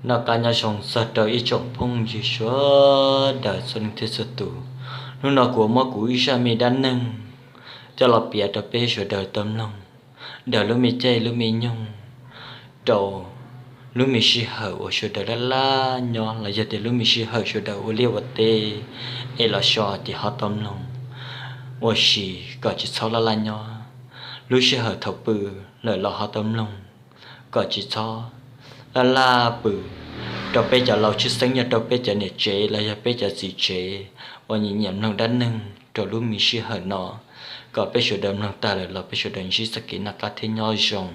Noj qab nyob zoo txog rau ib tsoom phooj ywg sawv daws txhua leej txhua tus. Hnub no kuv muab kuv ib zaj me dab neeg coj los piav rau peb sawv daws tau mloog ntawm lub me caij lub me nyoog, rau lub me sij hawm uas sawv daws laj laj nyob los yog tias lub me sij hawm sawv daws ua liaj ua teb es los so ces ho tau mloog ua si kom tsis txhob laj laj nyob. Lub sij hawm thaum pw lawm los ho tau mloog kom tsis txhob laj laj pw. Rau peb cov laus tshwj xeeb nyob rau peb cov niam tsev los yog peb cov txiv tsev uas nyiam nyiam mloog dab neeg rau lub me sij hawm no, kom peb sawv daws mloog tag lawm los peb sawv daws ntsib txoj kev noj qab thiab nyob zoo.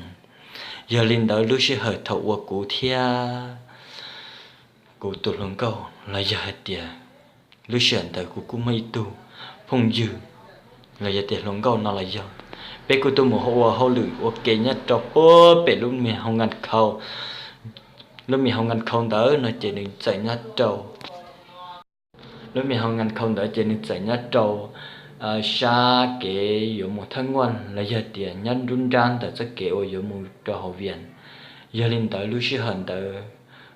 Yog li ntawd lub sij hawm thaum uas kuv thiab kuv tus hluas nkauj los yog hais tias lub sij hawm ntawd kuv kuj muaj ib tug phooj ywg los yog tias hluas nkauj no los yog peb kuj tuaj mus ua hauj lwm ua ke nyob rau puag pem lub me hoo nkas khau, lub me hoo nkas khau ntawd no ces nws txawm nyob rau lub me hoo nkas khau ntawd ces nws txawm nyob rau sab kev yuav mus thaj nguaj los yog tias nyob nruab nrab ntawm txoj kev uas yuav mus rau hauv Vias. Yog li ntawd lub sij hawm ntawd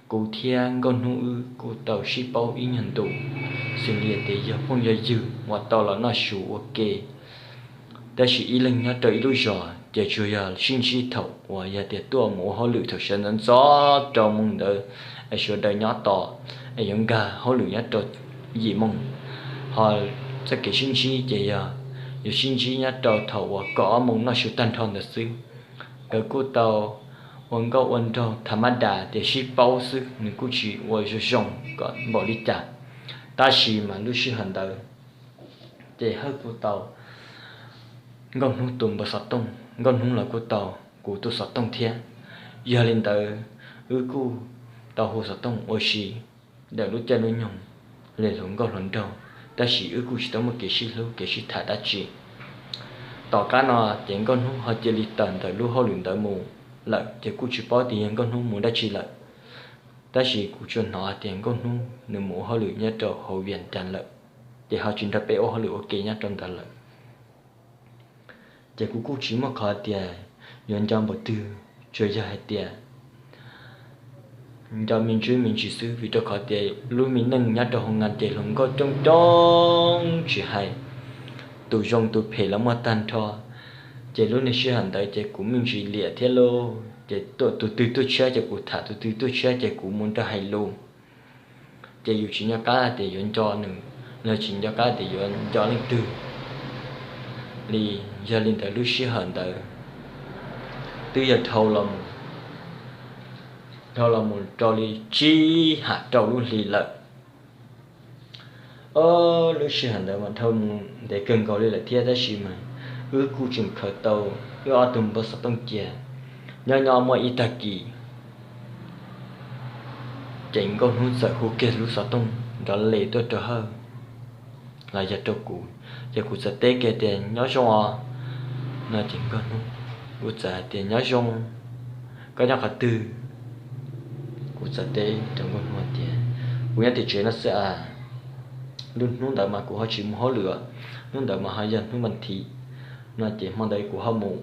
kuv thiab Nkauj Hnub wb kuj tau sib paub ib nyuag ntu, xws li tias yog phooj yog ywg uas tau los noj su ua ke. Tab sis ib leeg nyob rau ib lub zos ces tsuas yog sib ntsib thaum uas yog tias tuaj mus ua hauj lwm thaum sawv ntxov ntxov rau moos ntawd es sawv daws nyob tos es yuav nkag hauj lwm nyob rau yim moos. Ho txoj kev sib ntsib ces yog yuav sib ntsib nyob rau thaum uas kaum ob moos noj su tag nrho ntawd xwb. Nkawd kuj tau ua nkauj ua nraug tha mab das tias sib paub xwb, nws kuj tsis ua zoo zoo kom npaum li cas. Tab sis mas lub sij hawm ntawd ces Hawj kuj tau Nkauj Hnub tus npawb xov tooj, Nkauj Hnub los kuj tau kuv tus xov tooj thiab. Yog li ntawd wb kuj tau hu xov tooj ua si ntawm lub caij lub nyoog li hluas nkauj hluas nraug, tab sis wb kuj tsis tau muaj kev sib hlub kev sib tham dab tsi. Tom qab no ces Nkauj Hnub ho cia li tawm ntawm lub hauj lwm ntawd mus lawm ces kuj tsis paub tias yog Nkauj Hnub mus dab tsi lawm. Tab sis kuv tsuas hnov hais tias Nkauj Hnub nws mus ua hauj lwm nyob rau hauv Vias Cas lawm, ces ho tsis nrog peb ua hauj lwm ua ke nyob rau ntawd lawm. Ces kuv kuj tsis muaj qhov tias yuav nco npaum twg, tsuas yog hais tias nco me ntsis me ntsis xwb, vim rau qhov tias lub me neej nyob rau hoo nas ces hluas nkauj coob coob tsis hais, tus zoo tus phem los muaj tag nrho. Ces lub niag sij hawm ntawd ces kuv me ntsis liam thiab lauj, ces tuaj tus twg tuaj tshiab ces kuv tham, tus twg tuaj tshiab ces kuv mus nrog hais lus. Ces yus tsis nco qab tias yuav nco nws, los tsis nco qab tias yuav nco leej twg li. Yog li ntawd lub sij hawm ntawd twb yog dhau los mus, dhau los mus rau li tsib ham rau lub hli lawm. Ob lub sij hawm ntawd mas dhau mus ntev kawg nkaus li lawm thiab, tab sis mas wb kuj tseem khaws tau wb ob tug npawb xov tooj cia. Nyob nyob muaj ib tag kis ces Nkauj Hnub txawm hu kiag lub xov tooj nrov les tuaj rau Hawj los yog rau kuv, ces kuv txawm teb kiag tias nyob zoo os no ces Nkauj Hnub, kuv txawm hais tias nyob zoo, koj nyob qhov twg? Kuv txawm teb rau Nkauj Hnub tias kuv nyob tim tsev no xwb a, lub hnub ntawd mas kuv ho tsis mus hauj lwm, hnub ntawd mas ho yog hnub vas thiv no ces hmo ntawd kuv ho mus,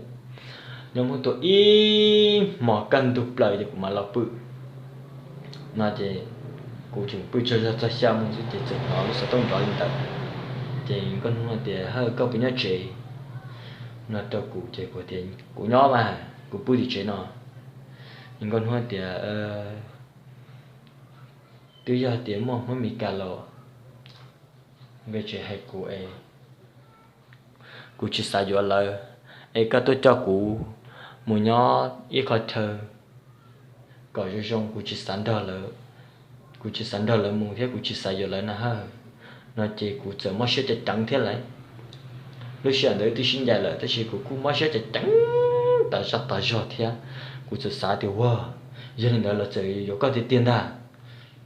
nyob mus tua ib hmos kaj ntug plaws ces kuv mam los pw no ces kuv tseem pw tsaug zog txog xya moos xwb ces txawm hnov lub xov tooj nrov li ntawd. Ces Nkauj Hnub tias Hawj, koj puas nyob tsev no rau kuv, ces kuv tias kuv nyob mas, kuv pw tim tsev no. Nkauj Hnub tias twb yog tias muaj Hmoob Mes Kas los nkawd tseem hais kuv es kuv tsis xav yuav lawv, es koj tuaj coj kuv mus nyob ib qho chaw kom zoo zoo, kuv tsis xav nrog lawv, kuv tsis xav nrog lawv mus thiab kuv tsis xav yuav lawv na Hawj no ces kuv txawm mob siab ceev ceev thiab lauj. Lub sij hawm ntawd twb sib ncaim lawm tab sis kuv kuj mob siab ceev ceev tas zaj tas zog thiab. Kuv txawm xav tias ua, yog li ntawd lawv txawm yuav koj tiag tiag ntag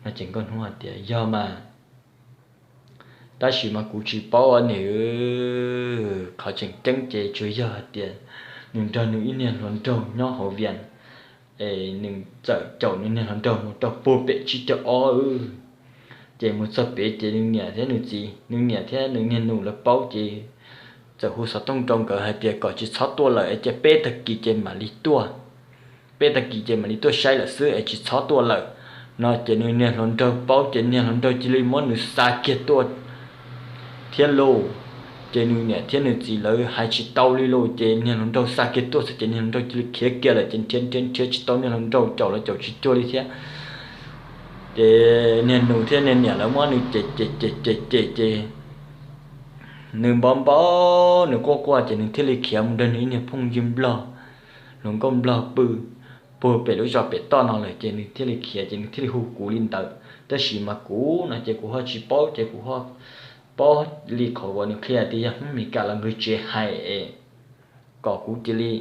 no ces Nkauj Hnub hais tias yog mas, tab sis mas kuv tsis paub ua nws, qhov tseem ceeb ces tsuas yog hais tias nws nrog nws ib niag hluas nraug nyob hauv Vias, es nws txawm caum nws niag hluas nraug mus rau puag pem tsib caug ob, ces mus txog pem ces nws niam thiab nws txiv, nws niam thiab nws niag nus lawv paub ces txawm hu xov tooj rau nkawd hais tias kom tsis txhob tuaj lawm es cia peb tag kis ces mam li tuaj, peb tag kis ces mam li tuaj saib lawm xwb es tsis txhob tuaj lawm. No ces nws niag hluas nraug paub ces niag hluas nraug cia li muab nws xa kiag tuaj thiab lauj. Ces nws niam thiab nws txiv lawv hais tsis tau li lauj, ces niag hluas nraug xa kiag tuaj xwb ces niag hluas nraug cia li khiav kiag lawm ces nrhiav nrhiav nrhiav tsis tau niag hluas nraug, caum los caum tsis cuag li thiab. Ces niag nus thiab niag niam lawv muab nws cem cem cem cem cem ces nws npau npau, nws quaj quaj ces nws thiaj li khiav mus nrog nws ib niag phooj ywg nplog, hluas nkauj nplog pw puag pem lub zos pem toj no lawm ces nws thiaj li khiav ces nws thiaj li hu kuv li ntawd. Tab sis mas kuv no ces kuv ho tsis paub ces kuv ho paub li qhov uas nws qhia tias yog Hmoob Mes Kas los nqi tsev hais es kom kuv cia li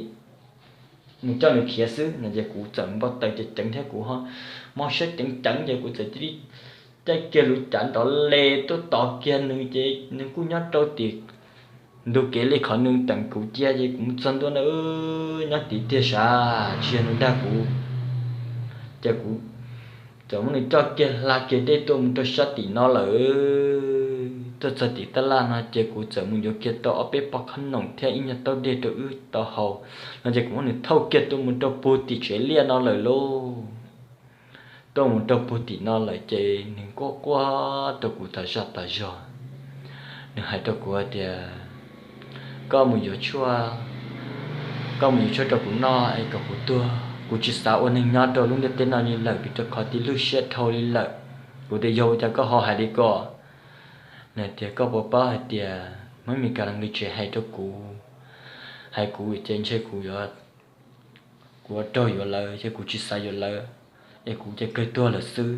mus coj nws khiav xwb no ces kuv txawm npau taws ceev ceev thiab kuv ho mob siab ceev ceev ces kuv txawm cia li caij kiag lub cav nrov le tuaj tos kiag nws ces nws kuj nyob rau tim ntug kev li qhov nws teem kuv cia ces kuv mus txog ntua na, nyob tid tiag sav tsis yog nws dag kuv. Ces kuv txawm muab nws coj kiag hla kiag dej tuaj mus rau sab tim no lawm. Tuaj txog tim tab laj no ces kuv txawm mus yuav kiag tau ob peb pob qhob noom thiab ib nyuag taub dej rau wb tau haus no ces kuv muab nws thauj kiag tuaj mus rau puag tim tsev liaj no lawm lauj. Tuaj mus rau puag tim no lawm ces nws quaj quaj rau kuv tas zaj tas zog. Nws hais rau kuv hais tias, koj mus yuav tshuaj, koj mus yuav tshuaj rau kuv noj es kom kuv tuag, kuv tsis xav ua neeg nyob rau lub ntiaj teb no li lawm vim rau qhov tib lub siab dhau li lawm. Kuv tias yog ua cas koj ho hais li ko? Nws tias koj puas paub hais tias Hmoob Mes Kas los nqi tsev hais rau kuv, hais kuv ces ntshe kuv yuav, kuv ua raug yuav lawv ces kuv tsis xav yuav lawv, es kuv ces kawg tuag lawm xwb.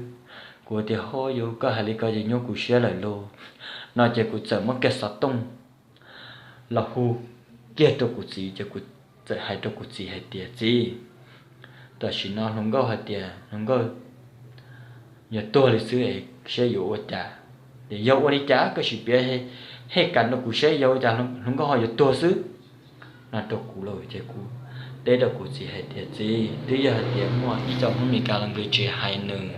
Kuv tias ho yog koj hais li ko ces nyuaj kuv siab lawm lauj. No ces kuv txawm muab kiag xov tooj los hu kiag rau kuv txiv ces kuv txawm hais rau kuv txiv hais tias txiv, tam sim no hluas nkauj hais tias hluas nkauj yuav tuag li xwb es saib yuav ua cas. Ces yog ua li cas koj sim piav hej kam rau kuv saib yog ua cas hluas nkauj ho yuav tuag xwb no rau kuv lawm ces kuv teb rau kuv txiv hais tias txiv, twb yog hais tias muaj ib co Hmoob Mes Kas los nqi tsev hais nws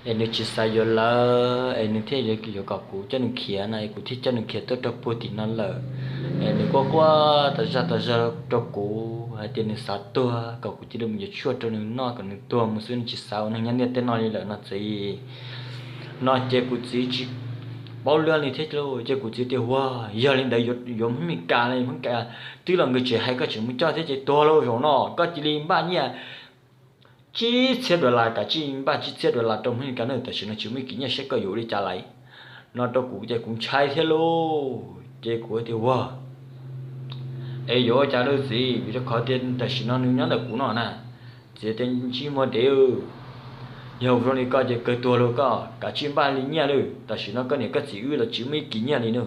es nws tsis xav yuav lawv es nws thiaj yuav kom kuv coj nws khiav no es kuv thiaj coj nws khiav tuaj rau puag tim no lawm. Es nws quaj quaj tas zaj tas zog rau kuv hais tias nws xav tuag kom kuv cia li mus yuav tshuaj rau nws noj kom nws tuag mus xwb, nws tsis xav ua neeg nyob ntiaj teb no li lawm no txiv. No ces kuv txiv tsis paub luaj li thiab ces kuv txiv tias ua yog li ntawd yuav Hmoob Mes Kas li, Hmoob Mes Kas twb los nqi tsev hais koj tseem mus coj thiab ces tuag lauj, zaum no koj cia li npaj nyiaj tsib txhiab dollar, kav tsij npaj tsib txhiab dollar rau Hmoob Mes Kas na, tam sim no tsis muaj ib kis nyiaj saib koj yuav ua li cas lawm no rau kuv ces kuv ntshai thiab lauj. Ces kuv tias ua es yuav ua cas lauj txiv, vim rau qhov tias tam sim no nws nyob ntawm kuv no na. Txiv tias ntsij muag dev, yog zoo li koj ces kawg tuag lauj, koj kav tsij npaj li nyiaj lauj, tam sim no koj niam koj txiv wb los tsis muaj ib kis nyiaj li na,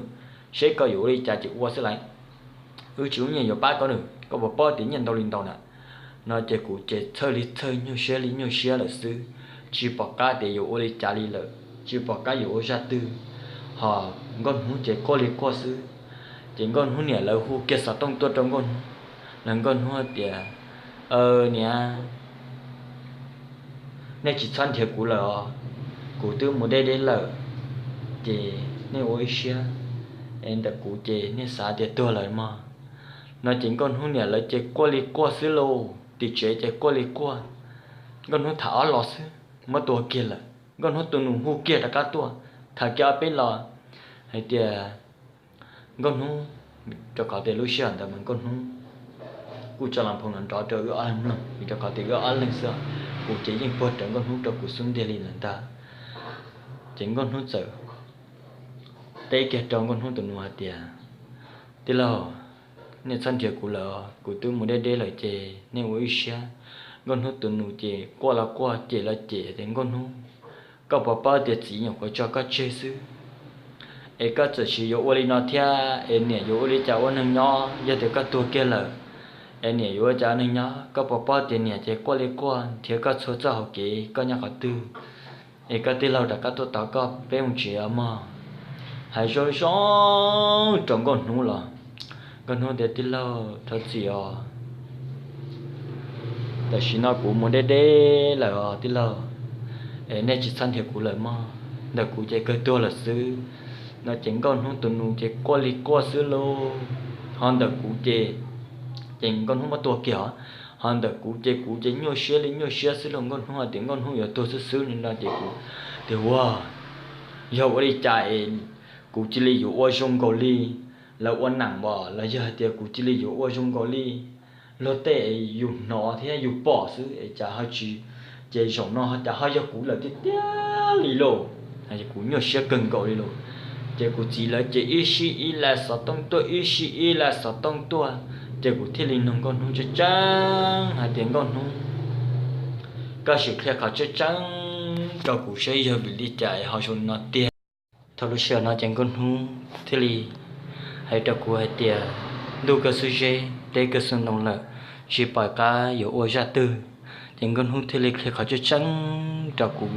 saib koj yuav ua li cas ces ua xwb lauj. Wb tsis muaj nyiaj yuav pab koj na, koj puas paub tias nyiaj ntau li ntau na. No ces kuv ces txhawj li txhawj, nyuaj siab li nyuaj siab lawm xwb, tsis pom qab tias yuav ua li cas li lawm, tsis pom qab yuav ua zaj twg. Ho Nkauj Hnub ces quaj li quaj xwb. Ces Nkauj Hnub niam lawv hu kiag xov tooj tuaj rau Nkauj Hnub, lawv Nkauj Hnub tias, niam, nej tsis txhob nrhiav kuv lawm os, kuv twb mus deb deb lawm, ces nej ua ib siab, es ntawm kuv ces nej xav tias tuag lawm mog. No ces Nkauj Hnub niam lawv ces quaj li quaj xwb lauj, tim tsev ces quaj li quaj. Nkauj Hnub tham ob los xwb muab tua kiag lawm. Nkauj Hnub tus nus hu kiag rov qab tuaj, tham kiag ob peb los hais tias Nkauj Hnub, rau qhov tias lub sij hawm ntawd mas Nkauj Hnub kuj tso las phoo nrov rau wb ob leeg mloog, vim rau qhov tias wb ob leeg xwb, kuv ces yeej puag rawv Nkauj Hnub rau kuv xub ntiag li lawm ntag. Ces Nkauj Hnub txawm teb kiag rau Nkauj Hnub tus nus hais tias, tij laug, nej txhob nrhiav kuv lawm os, kuv twb mus deb deb lawm ces nej ua ib siab. Nkauj Hnub tus nus ces quaj los quaj cem los cem tias, Nkauj Hnub, koj puas paub tias txiv nyuam qhuav tso koj tseg xwb, es koj txawm sis yuav ua li no thiab es niam yuav ua li cas ua neeg nyob? Yog tias koj tuag kiag lawm es niam yuav ua cas ua neeg nyob? Koj puas paub tias niam ces quaj li quaj nrhiav koj txhua txoj hauv kev koj nyob qhov twg, es koj tij laug rov qab tuaj tos koj peb mus tsev os mog. Hais zoo zoo rau Nkauj Hnub los, Nkauj Hnub tias, tij laug thov txim os, tam sim no kuv mus deb deb lawm os tij laug, es nej tsis txhob nrhiav kuv lawm mog, ntawm kuv ces kawg tuag lawm xwb. No ces Nkauj Hnub tus nus ces quaj li quaj xwb lauj. Ho ntawm kuv ces, ces Nkauj Hnub muab tua kiag os. Ho ntawm kuv ces kuv ces nyuaj siab li nyuaj siab xwb lauj. Nkauj Hnub hais tias Nkauj Hnub yuav tuag xwb xwb li no ces kuv tias ua, yog ua li cas es kuv cia li yuav ua zoo nkaus li lawv ua nam os, los yog hais tias kuv cia li yuav ua zoo nkaus li luag tej yus hnov thiab yus pom xwb es cas ho tsis, ces zaum no ho cas ho yog kuv lawm tiag tiag li lauj. Kuv nyuaj siab kawg nkaus li lauj. Ces kuv txiv lawv ces ib sij ib la xov tooj tuaj ib sij ib la xov tooj tuaj, ces kuv thiaj li nug Nkauj Hnub tseeb tseeb hais tias Nkauj Hnub, koj sim qhia qhov tseeb tseeb rau kuv saib yog vim li cas ho zoo li no tiag. Thaum lub sij hawm no ces Nkauj Hnub thiaj li hais rau kuv hais tias ntuj kawg xub zeb teb kawg xub ntoo lawm, tsis pom qab yuav ua zaj twg. Ces Nkauj Hnub thiaj li qhia qhov tseeb tseeb rau kuv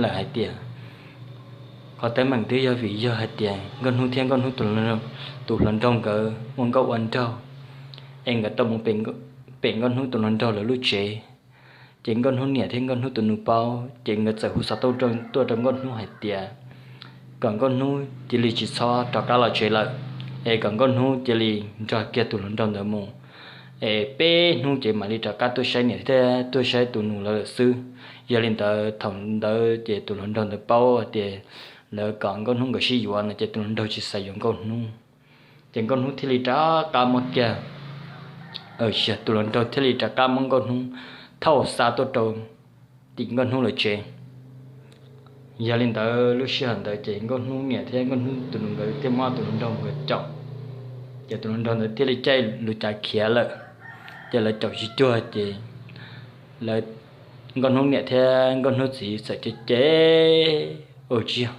lawm hais tias qhov teeb meem twb yog vim yog hais tias Nkauj Hnub thiab Nkauj Hnub tus hluas nraug nkawd ua nkauj ua nraug, es nkawd tau mus pem Nkauj Hnub tus hluas nraug lawv lub tsev. Ces Nkauj Hnub niam thiab Nkauj Hnub tus nus paub, ces nkawd txawm hu xov tooj tuaj rau Nkauj Hnub hais tias kom Nkauj Hnub cia li tsis txhob rov qab los tsev lawm, es kom Nkauj Hnub cia li nrog kiag tus hluas nraug ntawd mus, es peb hnub ces mam li rov qab tuaj saib niam thiab tuaj saib tus nus lawv lawm xwb. Yog li ntawd thaum ntawd ces tus hluas nraug ntawd paub tias lawv kom Nkauj Hnub nkawd sib yuav no ces tus hluas nraug tsis xav yuav Nkauj Hnub. Ces Nkauj Hnub thiaj li rov qab muab kiag, tus hluas nraug thiaj li rov qab muab Nkauj Hnub thauj xa tuaj rau tim Nkauj Hnub lawv tsev. Yog li ntawd lub sij hawm ntawd ces Nkauj Hnub niam thiab Nkauj Hnub tus nus nkawd thiaj muab tus hluas nraug nkawd caum, ces tus hluas nraug ntawd thiaj li caij lub cav khiav lawm. Ces lawv caum tsis cuag ces lawv, Nkauj Hnub niam thiab Nkauj Hnub txiv txawm cem cem, ua tsis yog,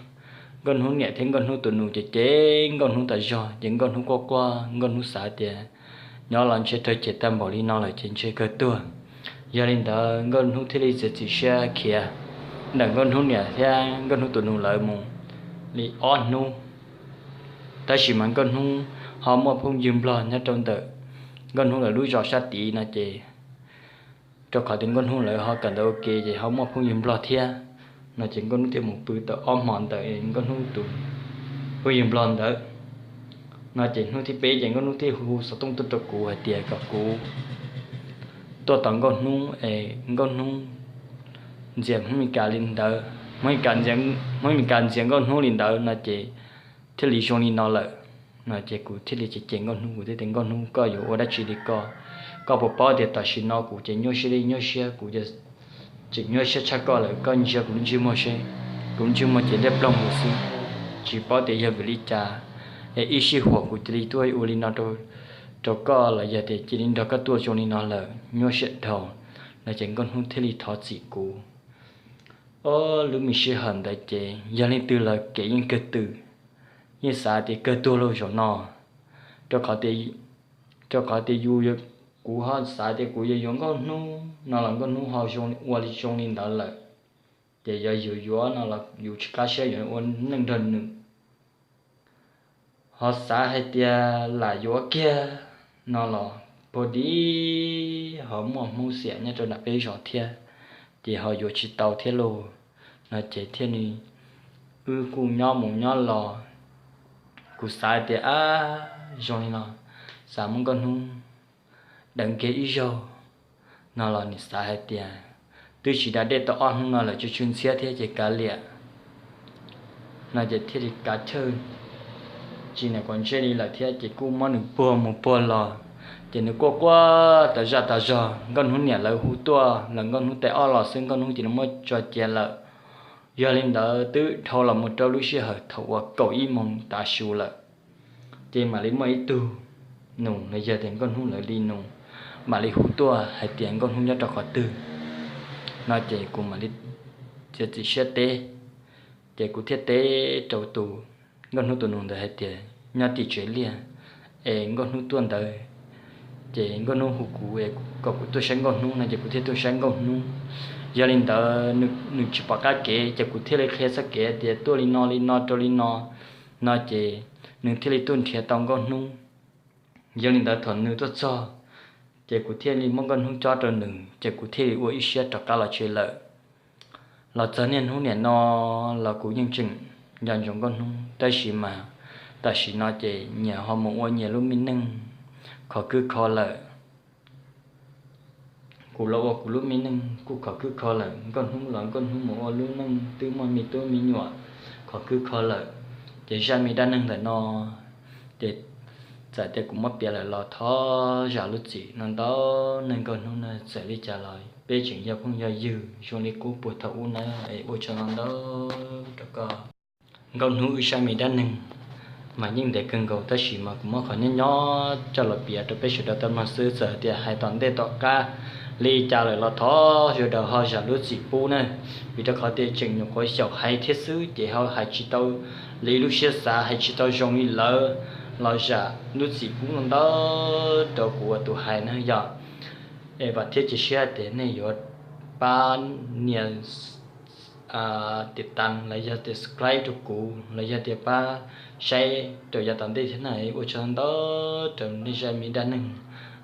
Nkauj Hnub niam thiab Nkauj Hnub tus nus cem cem Nkauj Hnub tas zog ces Nkauj Hnub quaj quaj, Nkauj Hnub xav tias nyob los ntshe raug cem tag npaum li no lawm ces ntshe kawg tuag. Yog li ntawd Nkauj Hnub thiaj li txiav txim siab khiav ntawm Nkauj Hnub niam thiab Nkauj Hnub tus nus lawv mus li ob hnub. Tab sis mas Nkauj Hnub ho muaj phooj ywg Nplog nyob rau ntawm Nkauj Hnub lawv lub zos sab tid no ces rau qhov tias Nkauj Hnub lawv ho kawm ntawv ua ke ces ho muaj phooj ywg Nplog thiab, no ces Nkauj Hnub thiaj mus pw tau ob hmo ntawm Nkauj Hnub tus phooj ywg Nplog ntawd. No ces hnub thib peb ces Nkauj Hnub thiaj hu xov tooj tuaj rau kuv hais tias kom kuv tuaj tos Nkauj Hnub es Nkauj Hnub ntxias Hmoob Mes Kas li ntawd, Hmoob Mes Kas ntxias Nkauj Hnub li ntawd no ces thiaj li zoo li no lawm. No ces kuv thiaj li cem cem Nkauj Hnub, kuv thiaj tias Nkauj Hnub, koj yuav ua dab tsi li koj? Koj puas paub tias tam sim no kuv ces nyuaj siab li nyuaj siab, kuv tseem nyuaj siab tshaj koj lawm, koj ntsia kuv lub ntsej muag seb, kuv lub ntsej muag ces liab ploog mus xwb, tsis paub tias yog vim li cas es ib sij huam kuv cia li tuaj ua li no rau koj los yog tias cia li nrog koj tuaj zoo li no lawm, nyuaj siab dhau. No ces Nkauj Hnub thiaj li thov txim kuv. Ob lub me sij hawm ntawd ces yog leej twg los kev yeej kawg twm, yeej xav tias kawg tuag lauj zaum no, rau qhov tias yus, kuv ho xav tias kuv yuav yuav Nkauj Hnub no los Nkauj Hnub ho zoo ua zoo li ntawd lawm, ces yog yuav yuav no los yus tsis qab siab yuav ua neej nrog nws. Ho xav hais tias lam yuav kiag no los puag di ho muaj Hmoob xiam nyob rau nram peb zos thiab, ces ho yuav tsis tau thiab lauj. No ces thiaj li wb kuj nyob mus nyob los, kuv xav tias ab, zoo li no, xav muab Nkauj Hnub deev kiag ib zaug no los nws xav hais tias twb tsis da dej tau ob hnub no lawm, tsw tsw ntxhiab thiab ces kav liam. No ces thiaj li kav chawj tsis niam quav ntsej li lawm thiab ces kuj muab nws puag mus puag los, ces nws quaj quaj tas zaj tas zog. Nkauj Hnub niam lawv hu tuaj los Nkauj Hnub tais ob los xwb Nkauj Hnub ces nws muab tso cia lawm. Yog li ntawd twb dhau los mus rau lub sij hawm thaum uas kaum ib moos tav su lawm, ces mam li muaj ib tug nus los yog tias Nkauj Hnub lawv li nus mam li hu tuaj hais tias Nkauj Hnub nyob rau qhov twg. No ces kuv mam li txiav txim siab teb, ces kuv thiaj teb rau tus Nkauj Hnub tus nus ntawd hais tias nyob tim tsev liaj es Nkauj Hnub tuaj ntawd, ces Nkauj Hnub hu kuv es kom kuv tuaj saib Nkauj Hnub no ces kuv thiaj tuaj saib Nkauj Hnub. Yog li ntawd nws tsis pom qab kev ces kuv thiaj li qhia txoj kev tias tuaj li no li no rau li no, no ces nws thiaj li tuaj nrhiav tau Nkauj Hnub. Yog li ntawd thaum nws tuaj txog, ces kuv thiaj li muab Nkauj Hnub cob rau nws ces kuv thiaj li ua ib siab rov qab los tsev lawm. Los txog niaj hnub niam no los kuv yeej tseem nco ntsoov Nkauj Hnub, tab sis mas tam sim no ces nyias ho mus ua nyias lub me neej khov kwb kho lawm. Kuv los ua kuv lub me neej kuj khov khwb kho lawm, Nkauj Hnub los Nkauj Hnub mus ua lub neej twb muaj me tub me nyuam khov khwb kho lawm. Ces zaj me dab neeg ntawm no ces txawm tias kuv muab piav lawm los thov zam lub txim no ntau. Neej Nkauj Hnub no txawm li cas los peb tseem yog phooj yog ywg zoo li qub puag thaum ub nawb, es ua tsaug no ntau rau koj. Nkauj Hnub wb zaj me dab neeg mas yeej ntev kawg nkaus, tab sis mas kuv muab qhov nyob nyob coj los piav rau peb sawv daws tau mloog xwb. Txawm tias hais tom ntej tom qab li cas lawm los thov sawv daws ho zam lub txim pub na, vim rau qhov tias tseem nyuam qhuav xyaum hais thiab xwb ces ho hais tsis tau li lub siab xav, hais tsis tau zoo li lawv, los zam lub txim pub no ntau rau kuv ua tus hais na yog. Es vam thiab cia siab tias nej yuav pab nias tiv tas los yog tias subscribe rau kuv los yog tias pab saib rau yav tom ntej thiab na. Ua tsaug ntau rau nej zaj me dab neeg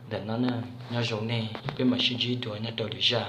ntawm no na. Nyob zoo nej, peb mam sib ntsib dua nyob rau lwm zaj.